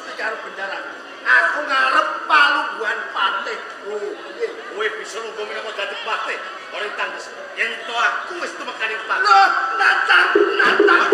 Dipucuki karo bendara. Aku ngarep palungguhan patih. Oh, piye? Kowe bisa lungguh minangka dadi patih. Ora tangges. Yen to aku wis tumekaning patih. Loh, nantang, nantang.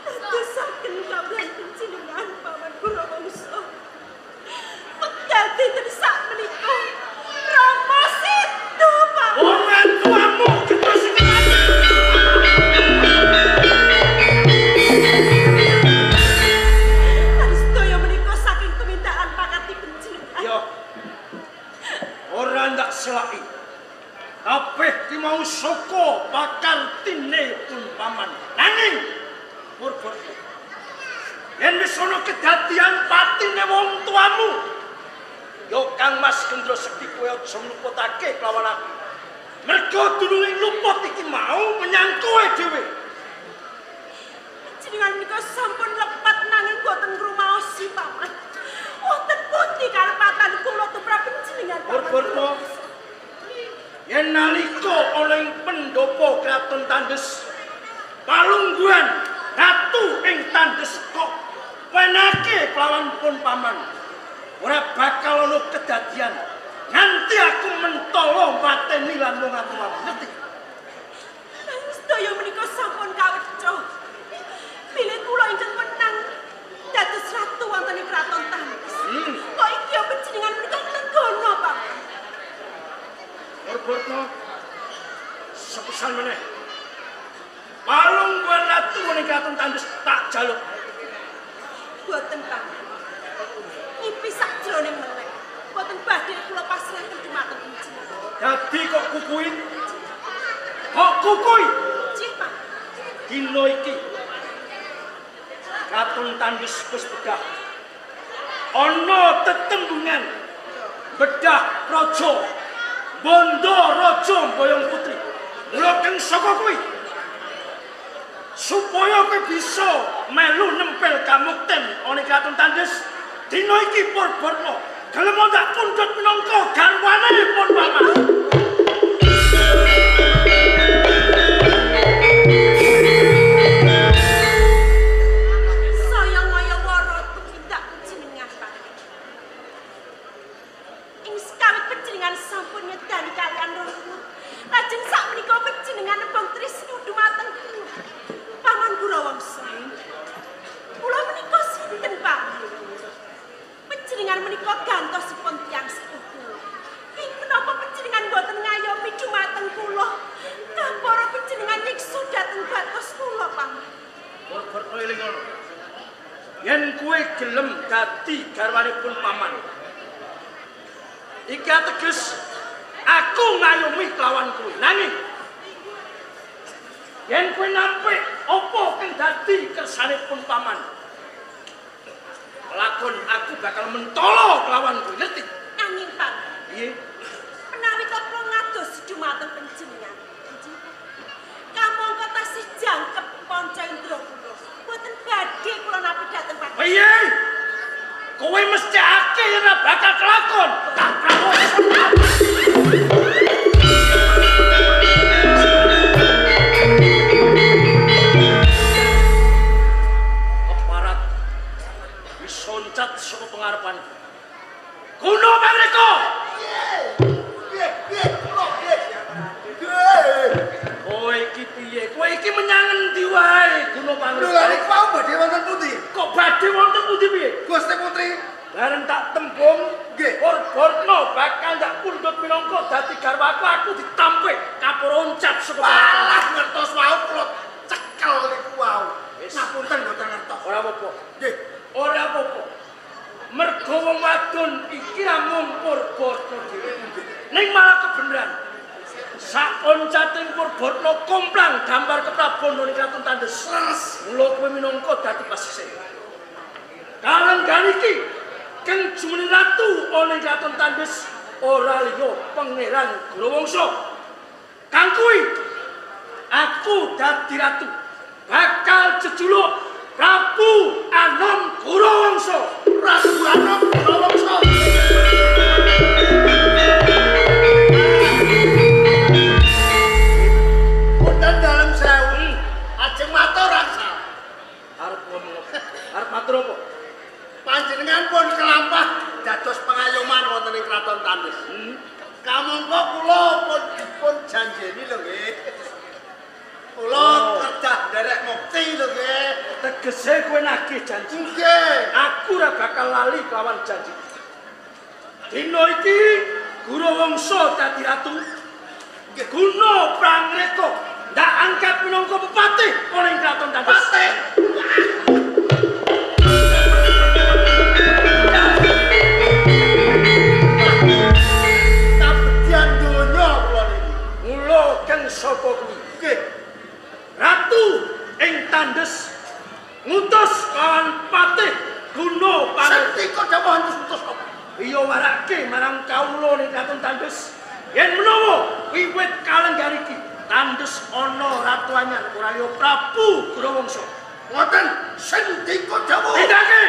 Dadosaken kawula panjenengan Paman Gurawangsa. ana kedadian patine wong tuamu, yo Kang Mas Gendro Sekti kowe aja ngluputake kelawan aku. Mergo dununge luput iki mau menyang kowe dhewe. Panjenengan menika sampun lepat nanging boten ngrumaosi paman. Wonten pundi kalepatan kula tumrap panjenengan paman? Purba, yen nalika ana ing pendopo Kraton Tandes, palungguhan ratu ing Tandes kok wenake kelawan pun paman. Ora bakal ana kedadian nganti aku mentolo mateni lan wong atuwa. Ngerti? Nanging sedaya menika sampun kaweca. Bilih kula ingkang wenang dados ratu wonten ing Kraton Tandes. Kok iki panjenengan menika nglenggana, Paman? Purba, sepisan meneh. Palungguhan ratu ning Kraton Tandes tak jaluk. Boten, Paman. Ngipi sakjroning melek. Boten badhe kula pasrahaken dumateng panjenengan. Dadi kok kukui? Kok kukui? Nggih, Pak. Dina iki Kraton Tandes wis bedah. Ana tetembungan bedah raja. Bondo raja Mboyong Putri. Mula keng saka kuwi supaya kowe bisa melu nempel kamukten ana Kraton Tandes, dina iki Purbarna gelem tak pundhut minangka garwane pun paman. Saya ngaya wara tumindak panjenengan, Pak. Ing sekawit panjenengan sampun nyedani kalian roh. Lajeng sakmenika panjenengan nembang tresna dumateng kula. Paman Gurawangsa. Kula menika sinten, Pak? Panjenengan menika gantosipun tiyang sepuh kula. Ing menapa panjenengan boten ngayomi dumateng kula? Kapara panjenengan nyiksa dhateng batos kula, Paman. Purba eling ngono. Yen kowe gelem dadi garwanipun paman, iki ateges aku ngayomi kelawan kowe. Nanging yen kowe nampik apa kang dadi kersanipun paman, lakon aku bakal mentolo kelawan kowe, ngerti? Nanging Paman, piye? Menawi to kula ngados dumateng panjenengan, kamangka tasih jangkep Panca Indra kula. Boten badhe kula napi dhateng paman. Piye? Kowe mesthekake yen ora bakal kelakon. Tak prawosa. Keparat wis loncat saka pengarepanku. Kuno pangreka. Piye? Piye? Kula piye? Kowe iki piye? Kowe iki menyang endi wae, Kuno pangreka? Lho lha niku wau badhe wonten pundi? Kok badhe wonten pundi piye? Gusti Putri, bareng tak tembung nggih Purbarna bakal tak pundhut minangka dadi garwaku, aku ditampik kapur loncat saka walah ngertos wau kula cekel niku wau. Ngapunten mboten ngertos. Ora apa-apa. Nggih, ora apa-apa. Mergo wong wadon iki namung Purbarna dhewe. Ning malah kebenaran. Sak oncating Purbarna komplang gambar keprabon ning Kraton Tandes. Mula kowe minangka dadi pasise. Kalenggan iki kang jumene ratu ana ing Kraton Tandes ora liya Pangeran Gurawangsa. Kang kuwi aku dadi ratu bakal jejuluk Prabu Anom Gurawangsa. Prabu Anom Gurawangsa. Punten dalem sewu. Ajeng matur raksa. Arep ngomong apa? Arep matur apa? Panjenengan pun kelampah dados pengayoman wonten ing Kraton Tandes. Kamangka kula pun dipun janjeni lho nggih. Kula kedah nderek mukti lho nggih. Tegese kowe nagih janji. Nggih. Aku ora bakal lali kelawan janji. Dina iki Gurawangsa dadi ratu. Guna Prangreka ndak angkat minangka bupati ana ing Kraton Tandes. Patih. Kabedian donya kula niki. Mula keng sapa kuwi? Nggih. Ratu ing Tandes ngutus kawan patih Guna pangersa. Sendika dawuh entus-entus apa? Iya warake marang kawula ning Kraton Tandes. Yen menawa wiwit kalenggan iki Tandes ana ratu anyar ora liya Prabu Gurawangsa. Ngoten sendika dawuh. Tindake.